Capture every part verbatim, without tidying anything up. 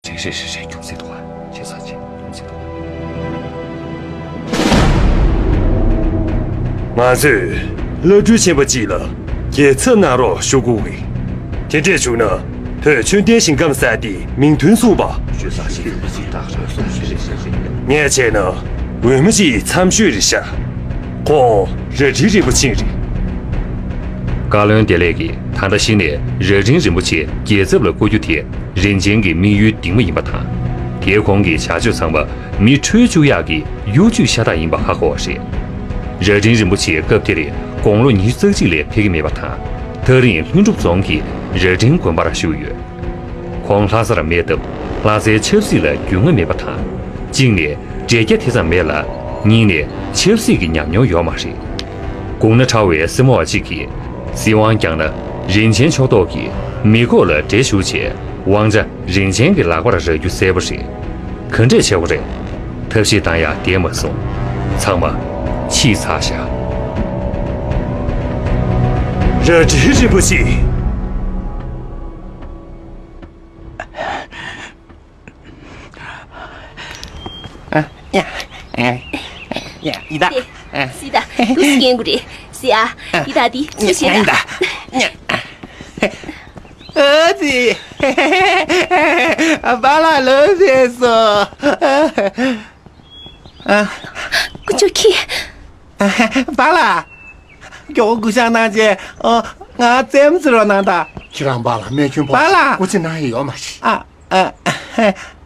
རེད་རེད་རེད་རེད། རྒྱུ་མཚན་འདུག་ཨ། བྱས་ཙང་བྱས། རྒྱུ་མཚན་འདུག་ཨ། ང་ཚོས་བླ་སྤྲུལ་ཆེན་པོ་གཅིག་ལ་དགེ་ཚབ་གནང་རོགས་ཞུ་དགོས་རེད། དེ་འདྲས་བྱུང་ན་བོད་ཆོས་ལྡན་ཞིང་ཁམས་ས་དེའི་མིང་དོན་མཚུངས་པ། ངས་བྱས་ན་འོས་མི་གཅིག་མཚམས་ཤོད་རེད་ཤག་ཁོང་རྭ་སྒྲེང་རིན་པོ་ཆེ་རེད། བཀའ་བློན་བདེ་ལེགས་ཀྱིས་ད་ལྟ་གཞི་ནས་རྭ་སྒྲེང་རིན་པོ་ཆེ་རྒྱལ་ཚབ་ལ་བསྐོ་རྒྱུ་དེ་རིན་ཆེན་གྱི་དམིགས་ཡུལ་གདིང་མ་ཡིན་པ་དང་། དེའི་གོང་གི་བྱ་སྤྱོད་ཚང་མ་མི་ཁྲོས་བཅུག་ཡག་གི་གཡོ་ཇུས་ཤ་སྟག་ཡིན་པ་ཧ་གོ་བ་རེད། རྭ་སྒྲེང་རིན་པོ་ཆེ་སྐབས་དེར་དགུང་ལོ་ཉི་ཤུ་རྩ་གཅིག་ལས་ཕེབས་ཀྱི་མེད་པ་དང་། ཐག་རིང་ལྷུན་གྲུབ་རྫོང་གི་རྭ་སྒྲེང་དགོན་པར་བཞུགས་ཡོད། ཁོང་ལྷ་སར་མེད་སྟབས་ལྷ་སའི་ཆབ་སྲིད་ལ་རྒྱུས་མངའ་མེད་པ་དང་། གཅིག་ནས་འབྲས་རྒྱ་དེ་ཙམ་མེད་ལ། གཉིས་ནས་ཆབ་སྲིད་ཀྱི་ཉམས་མྱོང་ཡོད་མ་རེད། དགུང་ན་ཕྲ་བའི་སྲིང་མོ་བ་གཅིག་གིས་སྲིད་དབང་བསྐྱངས་ན་རིན་ཆེན་ཕྱོགས་གཏོགས་ཀྱིས་མི་ཁོག་ལ་འདྲེ་ཞུགས་བྱས་དབང་ཆ་རིན་ཆེན་གྱི་ལག་པར་རག་རྒྱུ་གསལ་པོ་རེད། ག་འདྲས་བྱེད་དགོས་རེད། ཐབས་ཤེས་བཏང་ཡག་བསྡད་མ་སོང་། ཚང་མ་ཕྱིས་ཚར་བཞག་རྭ་སྒྲེང་རིན་པོ་ཆེ། ཨ། ཡ། ཨ། ཡ། ཡི་དྭགས། ཨ། སི་ད། དུ་སི་ཀེན་གུ་རེ། སི་ཨ། ཡི་དྭགས་འདི་ཨ། ཚུ་ཤེས་ཡི་དྭགས། ཨ་ཙི། པཱ་ལགས་ལོས་ཕེབས་སོང་། ཨ། དཀོན་མཆོག་གིས། པཱ་ལགས། མགྱོགས་པོ་སྐུ་ཞབས་གནང་རྗེས། ཨོ། ང་རྩེད་མོ་རྩེ་རོགས་གནང་དང་། ཁྱེད་རང་པཱ་ལགས་རྨས་སྐྱོན་ཕོག་པཱ་ལགས། སྐུ་ཚེ་གནང་ཡས་ཡོད་མ་རེད། ཨ། ཨ།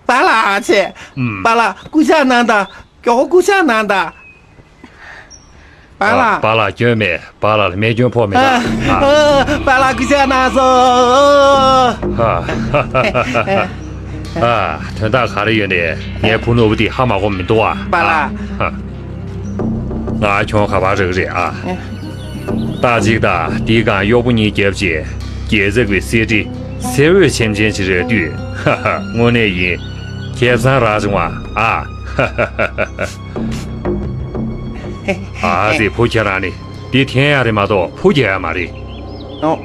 པཱ་ལགས་ཨ་ཅེ། ཨུམ། པཱ་ལགས་སྐུ་ཞབས་གནང་དང་། མགྱོགས་པོ་སྐུ་ཞབས་གནང་དང་། པཱ་ཨ། ལགས། པཱ་ལགས་སྐྱོན་མེད། པཱ་ལགས་ལ་རྨས་སྐྱོན་ཕོག་མི་འདུག་ཨ། ཨ། པཱ་ལགས་སྐུ་ཞབས་གནང་སོང་། ཧ། ཨ། དོན་དག་ག་རེ་ཡོད་ནས་ངའི་བུ་ནོར་བུ་འདི་ཧ་མ་གོ་མི་འདུག་ཨ། པཱ་ལགས། ཨ། ང་ཁྱོད་ག་པར་རག་རེད་ཨ། ཨ། ད་ཅིག་ད་འདི་གང་གཡོག་པོ་གཉིས་རྒྱབ་རྗེས་རྒྱལ་ཚབ་ཀྱི་གསེར་ཁྲི་གསེར་འོད་ཆེམ་ཆེམ་ཞིག་རག་དུས། ཧ་ཧ། དངོས་གནས་ཡིན། ཁེ་བཟང་རག་བྱུང་བ་ཨ། ཧ་ཧ་ཧ་ཧ། ཨ་ཙི། བུ་ཁྱེད་རང་ནི་འདི་འཐེན་ཡག་རེད་མ་གཏོགས་ཕུ་རྒྱག་ཡག་མ་རེད། ཨོ།